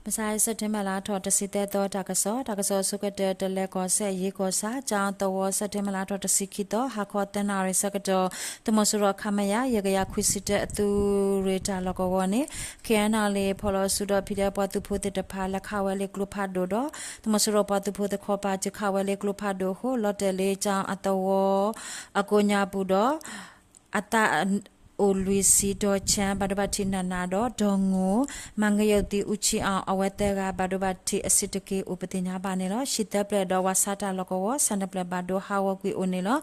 မဆါ စဲးပထ့ဘၢၣ်လါထီၣ်တဆံသၢသီ တၢ်ကစီၣ်, တၢ်ကစီၣ်အဆိကတၢၢ် တလဲၤကီၢ်စဲၣ် ယ့ကီၢ်ဆၣ် ကၠီအသဝီ စဲးပထ့ဘၢၣ်လါထီၣ်တဆံခံသီ ဟါခီသၢနၣ်ရံၣ်ဆၢကတီၢ် သုးမီၤစိရိၤ ခမရ ယဲၢ်ကယၤခွံဆံတၢ အသုးရ့ၣ်တၢ်လီၢ်ကဝီၤန့ၣ် ခ့ၣ်အဲၣ်အၣ်လ့ၣ် ဖီၣ်လီၤအစုဒီး ဖံဒဲး ပှၤသုးဖိသ့ၣ်တဖၣ် လဲၤခးဝဲလၢကျိဖးဒိၣ်ဒီး သုးမီၤစိရိၤပှၤသုးဖိသ့ၣ်တဖၣ် ကခးဝဲလၢကျိဖးဒိၣ်အဃိ လီၤတဲာ်လၢကၠီအသဝီ အကိးညါပူၤဒီး အသးအိၣ်လွံၢ်ဆံ ဒီးဆၣ် ဘၣ်ဒိဘၣ်ထံးနးနးဒီး ဒီးငိၢ် မၤငဲယိၣ်သံ အူဆံအီၤ အဝဲသၢဂၤ ဘၣ်ဒိဘၣ်ထံးအဆံးတက့ၢ်အိၣ်ပသ့ၣ်ညါဘၣ်န့ၣ်လီၤ. ဟံၣ်သၢဖျၢၣ်ဒီးဝၤဆါတၢ်လီၢ်ကဝီၤ ဆၣ်တဖျၢၣ်ဘၣ်ဒိဟးဂီၤကွံာ်အိၣ်န့ၣ်လီၤ.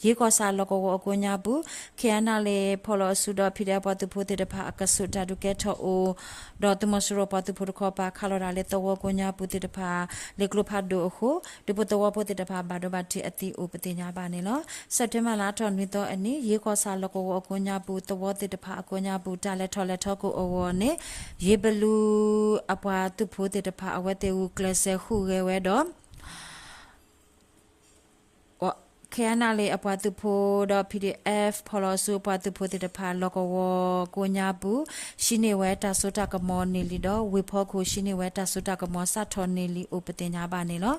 ယ့ကီၢ်ဆၣ်လီၢ်ကဝီၤအကိးညါပူၤ ခ့ၣ်အဲၣ်အၣ်လ့ၣ် ဖီၣ်လီၤအစုဒီး ဖံဒဲး ပှၤသုးဖိသ့ၣ်တဖၣ် အကဆူးတၢ်ဒုးကဲထီၣ်အိၣ် ဒီးသုးမီၤစိရိၤပှၤသုးဖိတခီပၤ ခးလီၤတၢ်လၢသဝီကိးညါပူၤသ့ၣ်တဖၣ် လၢကျိဖးဒိၣ်အဃိ ဒူဖိသဝီဖိသ့ၣ်တဖၣ် ဘၣ်ဒိဘၣ်ထံးအသံအိၣ်ပသ့ၣ်ညါဘၣ်န့ၣ်လီၤ. စဲးပထ့ဘၢၣ်လါထီၣ်နွံသီအနံၤ ယ့ကီၢ်ဆၣ်လီၢ်ကဝီၤအကိးညါပူၤ သဝီသ့ၣ်တဖၣ်အကိးညါပူၤ တၢ်လဲၤထီၣ်လဲၤထီကိးအဂီၢ်န့ၣ် ယ့ဘလူအပှၤသုးဖိသ့ၣ်တဖၣ် အဝဲသ့ၣ်ဂုာ်ကျဲးစၢးဟူးဂဲၤဝဲဒီး ခ့ၣ်အဲၣ်အၣ်လ့ၣ်အပှၤသုးဖိဒီး PDF ဖီၣ်လီၤအစုအပှၤသုးဖိသ့ၣ်တဖၣ် လီၢ်ကဝီၤကိးညါပူၤ ဟံးန့ၢ်ဝဲတၢ်စိတၢ်ကမီၤန့ၢ်လံဒီး ဝ့ၢ်ဖီခိၣ်ဟံးန့ၢ်ဝဲတၢ်စိတၢ်ကမီၤစးထီၣ်န့ၢ်လံအိၣ်ပသ့ၣ်ညါဘၣ်န့ၣ်လီၤ.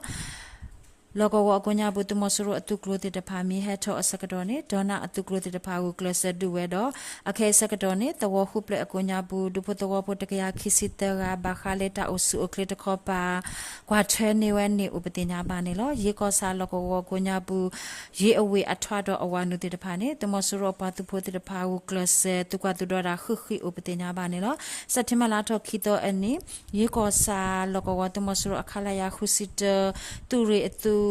လီၢ်ကဝီၤအကိးညါပူၤ သုးမီၤစိရိၤအသုးကျိၤသ့ၣ်တဖၣ် မံဟဲထီၣ်အဆၢကတီၢ်န့ၣ် ဒီနၣ်အသုးကျိၤသ့ၣ်တဖၣ် ဂုာ်ကျဲးစၢးဒုးဝဲဒီး အခဲအံၤဆၢကတီၢ်န့ၣ် သဝီဃုဖျၢၣ်အကိးညါပူၤ ဒူဖိသဝီဖိတကယၤခံဆံသၢဂၤ ဘၣ်ဃးလၢတၢ်အိၣ်ဆူၣ်အိၣ်ချ့တခီပၤ ကွၢ်ထွဲန့ၢ်ဝဲန့ၣ်အိၣ်ပသ့ၣ်ညါဘၣ်န့ၣ်လီၤ. ယ့ကီၢ်ဆၣ်လီၢ်ကဝီၤကိးညါပူၤ ယ့အဝ့ၢ်အထွးဒီးအဝၤနုာ်သ့ၣ်တဖၣ်န့ၣ် သုးမီၤစိရိၤအပှၤသုးဖိသ့ၣ်တဖၣ် ဂုာ်ကျဲးစၢးသုးကွၢ်သုးဒီတၢ်ဃံးဃံးအိၣ်ပသ့ၣ်ညါဘၣ်န့ၣ်လီၤ. စဲးပထ့ဘၢၣ်လါထီၣ်ခံသီအနံၤ ယ့ကီၢ်ဆၣ်လီၢ်ကဝီၤ သုးမီၤစိရိၤအ ခလရ ဃုဆံတၢ သုးရ့ၣ် အသုး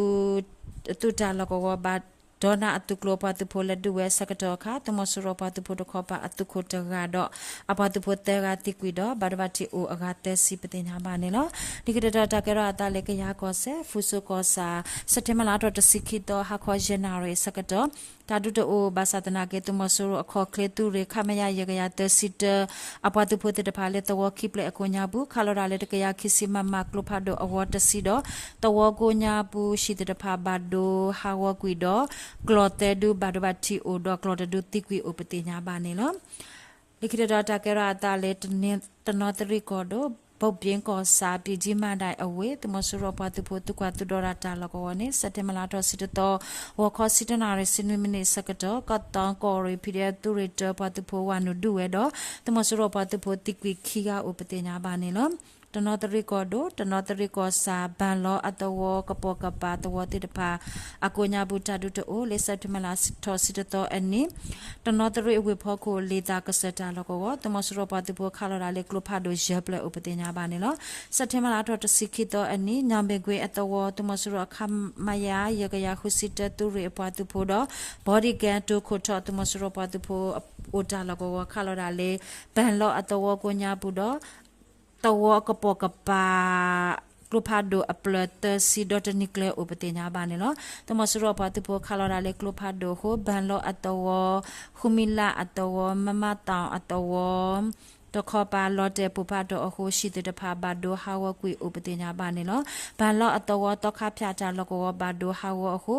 တၢ်လီၢ်ကဝီၤ ဘၣ်ဒီနၣ်အသုးကျိၤအပှၤသုးဖိလဲၤဒုးဝဲအဆၢကတီၢ်အခါ သုးမီၤစိရိၤအပှၤသုးဖိတခီပၤအသုးခိၣ်တဂၤဒီး အပှၤသုးဖိသၢဂၤသံကွံာ်ဒီး ဘၣ်ဒိဘၣ်ထံးအိၣ်အဂၤသၢဆံပသ့ၣ်ညါဘၣ်န့ၣ်လီၤ. လၢခံတတီၤတၢ်ကဲထီၣ်အသးလၢကယၤကီၢ်စဲၣ် ဖရူစိကီၢ်ဆၣ် စဲးပထ့ဘၢၣ်လါထီၣ်တဆံခံသီ ဟါခီယဲၢ်နၣ်ရံၣ်အဆၢကတီၢ် တၢ်ဒုးတအိၣ်ဘၣ်ဆၣ်သနာ်က့ သုးမီၤစိရိၤအခီၣ်ချ့သုးရ့ၣ် ခမရ ယဲၢ်ကယၤသၢဆံတၢ အပှၤသုးဖိသ့ၣ်တဖၣ်လၢသဝီခံဖျၢၣ်အကိးညါပူၤ ခးလီၤတၢ်လၢတကယၤခံဆံ မမ ကျိဖးဒိၣ်အဝီတဆံဒီး သဝီကိးညါပူၤ ဟံၣ်သ့ၣ်တဖၣ်ဘၣ်ဒိဟးဂီၤကွံာ်ဒီး ကျီၢ်သၢဒုဘၣ်ဒိဘၣ်ထံးအိၣ်ဒီး ကျီၢ်တဒုသံကွံာ်အိၣ်ပသ့ၣ်ညါဘၣ်န့ၣ်လီၤ. လၢခံတတီၤတၢ်ကဲထီၣ်အသးလၢ တနီသရံၣ်ကီၢ်ဒိၣ် ဘိၣ်ဘ့ကီၢ်ဆၣ် ပံၣ်ကၠံမၤဒၣ်အဝ့ၢ် သုးမီၤစိရိၤအပှၤသုးဖိသုးကွၢ်သုးဒီတၢ်လီၢ်ကဝီၤန့ၣ် စဲးပထ့ဘၢၣ်လါထီၣ်ဆံတသီ ဂီၤခီဆံတၢနၣ်ရံၣ်ဆံနွံမံးနံးအဆၢကတီၢ် ကီၢ်သီကီၢ်ရ့ၣ် PDF သုးရ့ၣ်တၢပှၤသုးဖိဝၤနုာ်ဒုးဝဲဒီး သုးမီၤစိရိၤပှၤသုးဖိသံကွံာ်ခံဂၤအိၣ်ပသ့ၣ်ညါဘၣ်န့ၣ်လီၤ. တနီသရံၣ်ကီၢ်ဒိၣ် တနီသရံၣ်ကီၢ်ဆၣ် ဘၣ်လီအသဝီ ကပိာ်ကပၤသဝီသ့ၣ်တဖၣ် အကိးညါပူၤတၢ်ဒုးတအိၣ် လၢစဲးပထ့ဘၢၣ်လါထီၣ်ဆံတသီအနံၤ တနီသရံၣ်အဝ့ၢ်ဖီခိၣ် လံာ်သၣ်ကစၢၢ်တၢ်လီၢ်ကဝီၤ သုးမီၤစိရိၤပှၤသုးဖိခးလီၤတၢ်လၢကျိဖးဒိၣ်ယဲၢ်ဖျၢၣ်အိၣ်ပသ့ၣ်ညါဘၣ်န့ၣ်လီၤ. စဲးပထ့ဘၢၣ်လါထီၣ်တဆံခံသီအနံၤ ညောင်ပင်ကွင်းအသဝီ သုးမီၤစိရိၤအခမရ ယဲၢ်ကယၤဃုဆံတၢ သုးရ့ၣ်အပှၤသုးဖိဒီး ဘီဒံကဲတိခိၣ်ထီၣ် သုးမီၤစိရိၤပှၤသုးဖိအိၣ်တၢ်လီၢ်ကဝီၤခးလီၤတၢ်လၢ ဘၣ်လီအသဝီကိးညါပူၤဒီး သဝီကပိာ်ကပၤ ကျိဖးဒိၣ်အပျၢၢ်သၢဆံဒီးတနံၤကျဲအိၣ်ပသ့ၣ်ညါဘၣ်န့ၣ်လီၤ. သုးမီၤစိရိၤအပှၤသုးဖိခးလီၤတၢ်လၢကျိဖးဒိၣ်အဃိ ဘၣ်လီအသဝီ ဃုမံလၣ်အသဝီ မမၣ်သီအသဝီ တခီပၤလီၤတဲာ်ပိၢ်ဖးဒိၣ်အဃိ ဟံၣ်သ့ၣ်တဖၣ်ဘၣ်ဒိဟးဂီၤကွံာ်အိၣ်ပသ့ၣ်ညါဘၣ်န့ၣ်လီၤ. ဘၣ်လီအသဝီ သီခါဖၠၣ်တၢ်လီၢ်ကဝီၤဘၣ်ဒိဟးဂီၤအဃိ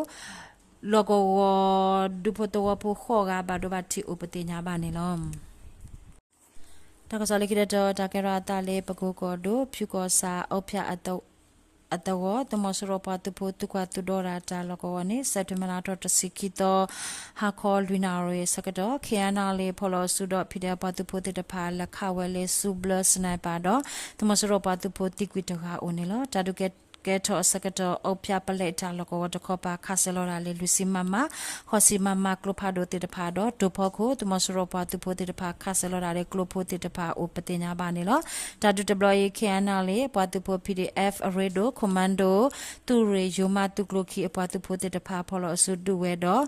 လီၢ်ကဝီၤ ဒူဖိသဝီဖိဃိးဂၤ ဘၣ်ဒိဘၣ်ထံးအိၣ်ပသ့ၣ်ညါဘၣ်န့ၣ်လီၤ. တၢ်ကစီၣ်လၢခံတတီၤ တၢ်ကဲထီၣ်အသးလၢ ပကိကီၢ်ဒိၣ် ဖၠူကီၢ်ဆၣ် အီဖၠၣ်အသဝီ သုးမီၤစိရိၤပှၤသုးဖိသုးကွၢ်သုးဒီတၢ်လီၢ်ကဝီၤန့ၣ် စဲးပထ့ဘၢၣ်လါထီၣ်တဆံခံသီ ဟါခီလွံၢ်နၣ်ရံၣ်အဆၢကတီၢ် ခ့ၣ်အဲၣ်အၣ်လ့ၣ် ဖီၣ်လီၤအစုဒီး ဖံဒဲး ပှၤသုးဖိသ့ၣ်တဖၣ် လဲၤခးဝဲလၢ စူဘျၢ sniper ဒီး သုးမီၤစိရိၤပှၤသုးဖိသံကွံာ်တဂၤအိၣ်န့ၣ်လီၤ. တၢ်ဒုးကဲ ကဲထီၣ်အဆၢကတီၢ် အီဖၠၣ်ပလဲတၢ်လီၢ်ကဝီၤတခီပၤ ခးစၢၤလီၤတၢ်လၢ လွံၢ်ဆံ မမ ဃိးဆံ မမ ကျိဖးဒိၣ်သ့ၣ်တဖၣ်ဒီး တိၢ်ဖီခိၣ် သုးမီၤစိရိၤပှၤသုးဖိသ့ၣ်တဖၣ် ခးစၢၤလီၤတၢ်လၢကျိဖိသ့ၣ်တဖၣ်အိၣ်ပသ့ၣ်ညါဘၣ်န့ၣ်လီၤ. တၢ်ဒုးတဘျီအံၤ ခ့ၣ်အဲၣ်အၣ်လ့ၣ် ပှၤသုးဖိ PDF အရ့ဒိၣ် commando သုးရ့ၣ်ယိၤမးသုးကျိၤခံ အပှၤသုးဖိသ့ၣ်တဖၣ် ဖီၣ်လီၤအစုဒုးဝဲဒီး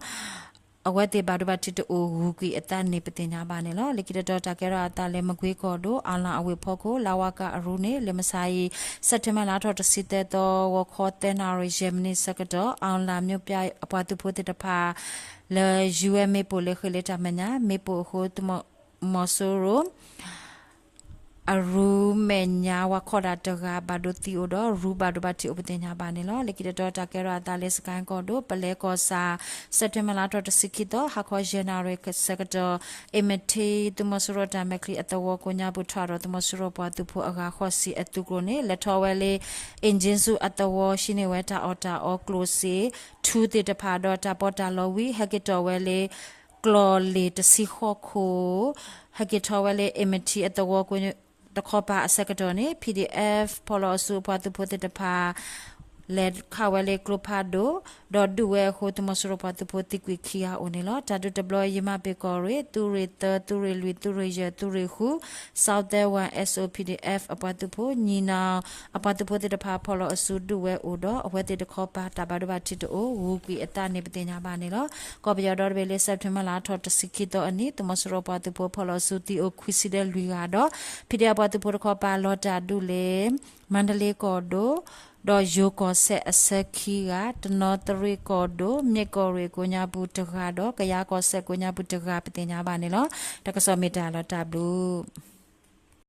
အဝဲသ့ၣ်ဘၣ်ဒိဘၣ်ထံးတအိၣ် ဂုၤကွံာ်အသးန့ၣ် ပသ့ၣ်ညါဘၣ်န့ၣ်လီၤ. လၢခံတတီၤ တၢ်ကဲထီၣ်အသးလၢ မကွ့ကီၢ်ဒိၣ် အီလၣ်အဝ့ၢ်ဖီခိၣ် လါဝါကၣ်အရူန့ၣ် လၢမဆါအံၤ စဲးပထ့ဘၢၣ်လါထီၣ်တဆံသၢသီ ဂီၤခီသၢနၣ်ရံၣ်ယဲၢ်မံးနံးအဆၢကတီၢ် အီလၣ် မြို့ပြ အပှၤသုးဖိသ့ၣ်တဖၣ် လဲၤယူၤဝဲမ့ၣ်ပိၢ်လၢဃ့လၢတၢ်မဲာ်ညါ မ့ၣ်ပိၢ်အဃိ သုးမီၤစိရိၤ အ အရူမဲာ်ညါဝါခီၣ်ဒၣ်တဂၤ ဘၣ်ဒိသံအိၣ်ဒီး ရူဘၣ်ဒိဘၣ်ထံးအိၣ်ပသ့ၣ်ညါဘၣ်န့ၣ်လီၤ. လၢခံတတီၤ တၢ်ကဲထီၣ်အသးလၢ စကဲၣ်ကီၢ်ဒိၣ် ပလဲကီၢ်ဆၣ် စဲးပထ့ဘၢၣ်လါထီၣ်တဆံခံသီ ဟါခီယဲၢ်နၣ်ရံၣ်အဆၢကတီၢ် အ့မထံ သုးမီၤစိရိၤတၢ်မဲာ်ချံအသဝီကိးညါပူၤ ထီၣ်ဒီးသုးမီၤစိရိၤပှၤသုးဖိအဂၤဃိးဆံအသုးကျိၤန့ၣ် လဲၤထီၣ်ဝဲလၢ အ့ၣ်ကၠ့စူၣ်အသဝီ ဟံးန့ၢ်ဝဲတၢ်အီၣ်တၢ်အီကျိၣ်စ့ ထူသ့ၣ်တဖၣ်ဒီးတၢ်ပီးတၢ်လီဝံၤ ဟဲက့ၤထီၣ်ဝဲလၢ ကျီၢ်လ့ၣ်တဆံဃိးခိၣ် ဟဲက့ၤထီၣ်ဝဲလၢ အ့ၣ်မထံအသဝီကိးတခီပၤအဆၢကတီၢ်န့ၣ် ပီၣ်ဒံၣ်အဲၣ် ဖီၣ်လီၤအစုအပှၤသုးဖိသ့ၣ်တဖၣ် လဲၤခးဝဲလၢကျိဖးဒိၣ် ဒီးဒုးဝဲအဃိ သုးမီၤစိရိၤပှၤသုးဖိသံကွံာ်ခံဂၤအိၣ်န့ၣ်လီၤ. တၢ်ဒုးတဘျီအံၤ ယမၤပ့ၤကီၢ်ရ့ၣ် သုးရ့ၣ်သၢ သုးရ့ၣ်လွံၢ် သုးရ့ၣ်ယဲၢ် သုးရ့ၣ်ဃု Southern One S O P D F အပှၤသုးဖိ ညီနောင် အပှၤသုးဖိသ့ၣ်တဖၣ်ဖီၣ်လီၤအစုဒုးဝဲအိၣ်ဒီး အဝဲသ့ၣ်တခီပၤ တၢ်ဘၣ်ဒိဘၣ်ထံးတအိၣ် ဂုာ်ကွံာ်အသးန့ၣ် ပသ့ၣ်ညါဘၣ်န့ၣ်လီၤ. ကီၢ်ပယီၤဒီတဘ့ၣ်လၢ စဲးပထ့ဘၢၣ်လါထီၣ်တဆံခံသီအနံၤ သုးမီၤစိရိၤပှၤသုးဖိဖီၣ်လီၤအစုသံအိၣ်ခွံဆံဒီးလွံၢ်ဂၤဒီး ဖံးဒဲးအပှၤသုးဖိတခီပၤလီၤတၢ်ဒုးလၢ မါဒလ့ကီၢ်ဒိၣ် ဒီးယိၤကီၢ်စဲၣ်အဆၢခံဂၤ, တနီသရံၣ်ကီၢ်ဒိၣ် မ့ၢ်ကီၢ်ရ့ၣ်ကိးညါပူၤတဂၤဒီး ကယၤကီၢ်စဲၣ်ကိးညါပူၤတဂၤ ပသ့ၣ်ညါဘၣ်န့ၣ်လီၤ. တၢ်ကစီၣ်မ့ၢ်တၢ်လီၤတၢ်ဘျုး